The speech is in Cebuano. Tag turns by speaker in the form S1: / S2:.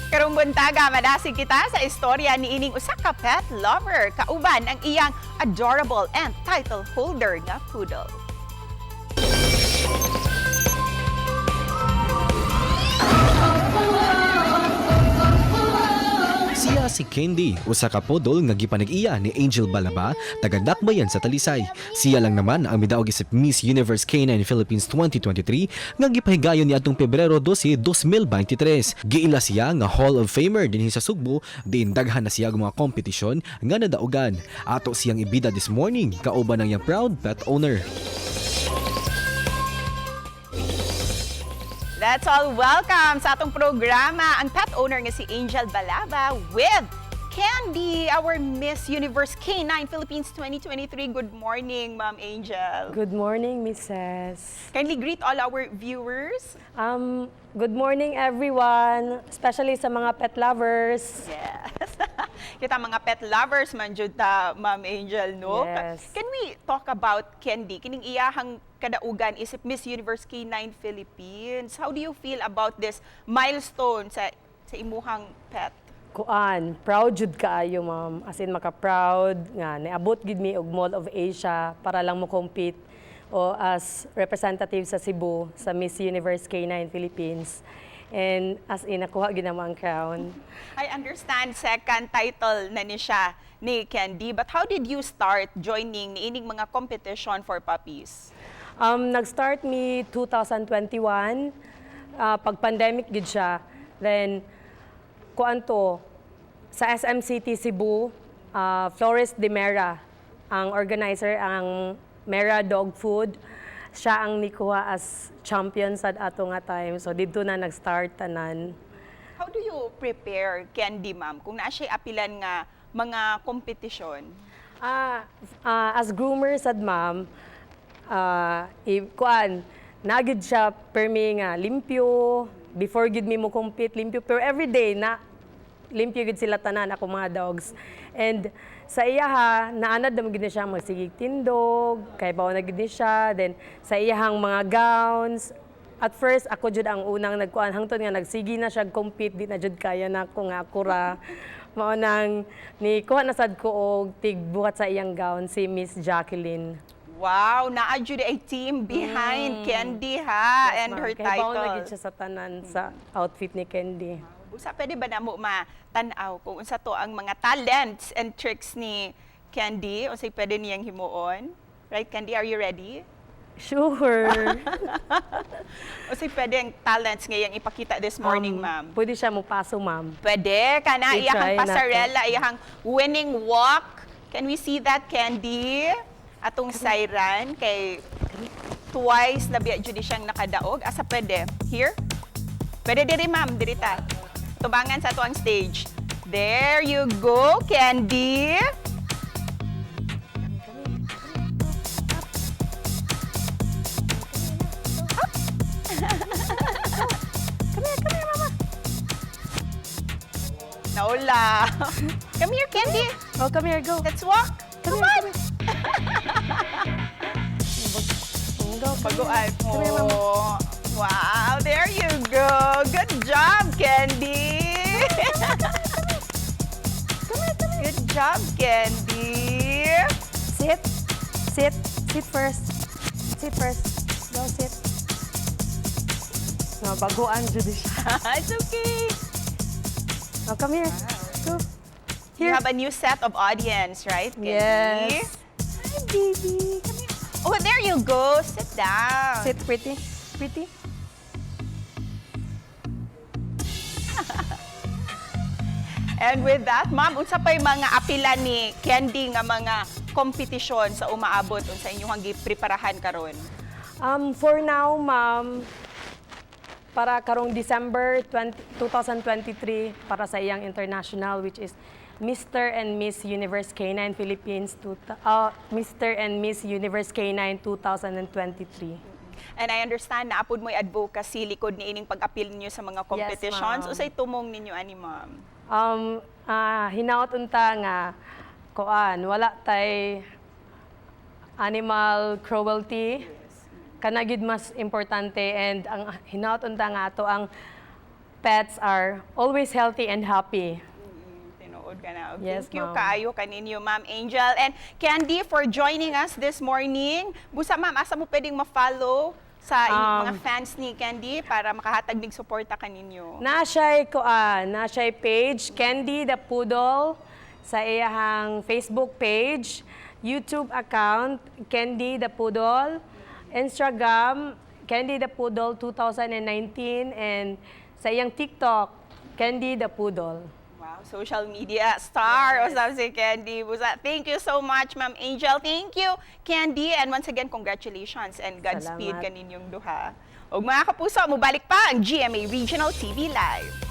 S1: Karong buntaga, madasig kita sa istorya ni ining usa ka pet lover kauban ang iyang adorable and title holder nga poodle.
S2: Siya si Candy, usa ka poodle nga gipanag-iya ni Angel Balaba, taga Dakbayan sa Talisay. Siya lang naman ang midaog isip Miss Universe K9 Philippines 2023 nga gipahigayon niadtong Pebrero 12, 2023. Giila siya nga Hall of Famer dinhi sa Sugbo, diin daghan na siya og mga kompetisyon nga nadaugan. Ato siyang ibida this morning kauban ang iyang proud pet owner.
S1: That's all. Welcome sa atong programa, ang pet owner nga si Angel Balaba with Candy, our Miss Universe K9 Philippines 2023. Good morning, Ma'am Angel.
S3: Good morning, Mrs.
S1: Kindly greet all our viewers.
S3: Good morning, everyone, especially sa mga pet lovers.
S1: Yes. Kita mga pet lovers man jud ta, Ma'am Angel, no?
S3: Yes.
S1: Can we talk about Candy? Kining iyahang kadaugan isip Miss Universe K9 Philippines. How do you feel about this milestone sa imuhang pet?
S3: Kuan, proud jud kaayo, ma'am. As in maka-proud nga niabot gid mi og Mall of Asia para lang mo compete o as representative sa Cebu sa Miss Universe K9 Philippines. And as in nakuha gid namo ang crown.
S1: I understand second title na ni siya ni Candy, but how did you start joining niining mga competition for puppies?
S3: Nag-start mi 2021, pag pandemic gid siya. Then kuan to sa SM City Cebu, Flores de Mera ang organizer, ang Mera Dog Food. Siya ang nikuha as champion sa ato nga time. So didto na nag-start tanan.
S1: How do you prepare Candy, ma'am, kung naa siya apilan nga mga kompetisyon?
S3: As groomer sad, ma'am, kuan, nagid siya permi nga limpyo, before gid mi mo compete, limpyo, pero every day na limpyo gid sila tanan ako mga dogs. And sa iya ha, naanad naman gid na siya magsigig tindog, kay bawo na gid ni siya. Then sa iyahang mga gowns, at first ako jud ang unang nagkuan hangtod nga nagsigi na siya compete, di na jud kaya na ako nga ako ra. Mao nang ni kuha na sad ko og tigbuhat sa iyang gown si Miss Jacqueline.
S1: Wow, naa jud ay team behind Candy ha and
S3: Ma'am,
S1: her
S3: kay bawo na
S1: title.
S3: gid siya sa tanan sa outfit ni Candy.
S1: Usa pwede ba namo matanaw kung unsa to ang mga talents and tricks ni Candy? Unsay pwede niyang himuon? Right, Candy, are you ready?
S3: Sure.
S1: Unsay pwede ang talents ngayang ipakita this morning, ma'am?
S3: Pwede siya mo paso, ma'am.
S1: Pwede kana
S3: I-try
S1: iyahang
S3: nato.
S1: pasarela, iyahang winning walk. Can we see that, Candy? Atong siren kay twice na biya jud siyang nakadaog. Asa pwede? Here? Pwede diri, ma'am, diri ta. Tubangan sa atuang stage. There you go, Candy.
S3: Come here, mama.
S1: Naula. Come here, Candy.
S3: Oh, come here, go.
S1: Let's walk.
S3: Come
S1: Come
S3: here,
S1: on.
S3: come here. Go, come here.
S1: Baguan
S3: Come here, mama.
S1: mo. Wow, there you go. Good job, Candy. Good job, Candy.
S3: Sit. Sit. Sit first. Sit first. Go sit. No, baguan jud siya.
S1: It's okay.
S3: Oh, come here. Go.
S1: You
S3: Here.
S1: have a new set of audience, right, Candy?
S3: Yes.
S1: Hi, baby. Come here. Oh, there you go. Sit down.
S3: Sit pretty. Pretty.
S1: And with that, ma'am, unsa pa'y mga apila ni Candy nga mga kompetisyon sa umaabot unsa inyong gipreparahan karon?
S3: For now, ma'am, para karong December 20, 2023 para sa iyang international, which is Mr. and Miss Universe K9 Philippines, Mr. and Miss Universe K9 2023.
S1: And I understand na apod mo'y advocacy likod ni ining pag-apil ninyo sa mga competitions.
S3: Ma'am.
S1: Unsay tumong ninyo ani, ma'am?
S3: Hinaot unta nga kuan, wala tay animal cruelty. Kana gyud mas importante, and ang hinaot unta nga ato ang pets are always healthy and happy.
S1: Tinuod ka na.
S3: Yes,
S1: Thank you
S3: ma'am.
S1: kaayo kaninyo, Ma'am Angel. And Candy, for joining us this morning. Busa, ma'am, asa mo pwedeng ma-follow sa inyong mga fans ni Candy para makahatag nig suporta kaninyo?
S3: Naa siya'y page, Candy the Poodle, sa iyahang Facebook page, YouTube account, Candy the Poodle, Instagram, Candy the Poodle 2019, and sa iyang TikTok, Candy the Poodle.
S1: Wow, social media star. Yes. Si Candy. Busa, thank you so much, Ma'am Angel. Thank you, Candy. And once again, congratulations and Godspeed
S3: Salamat.
S1: kaninyong duha. Ug mga kapuso, mubalik pa ang GMA Regional TV Live.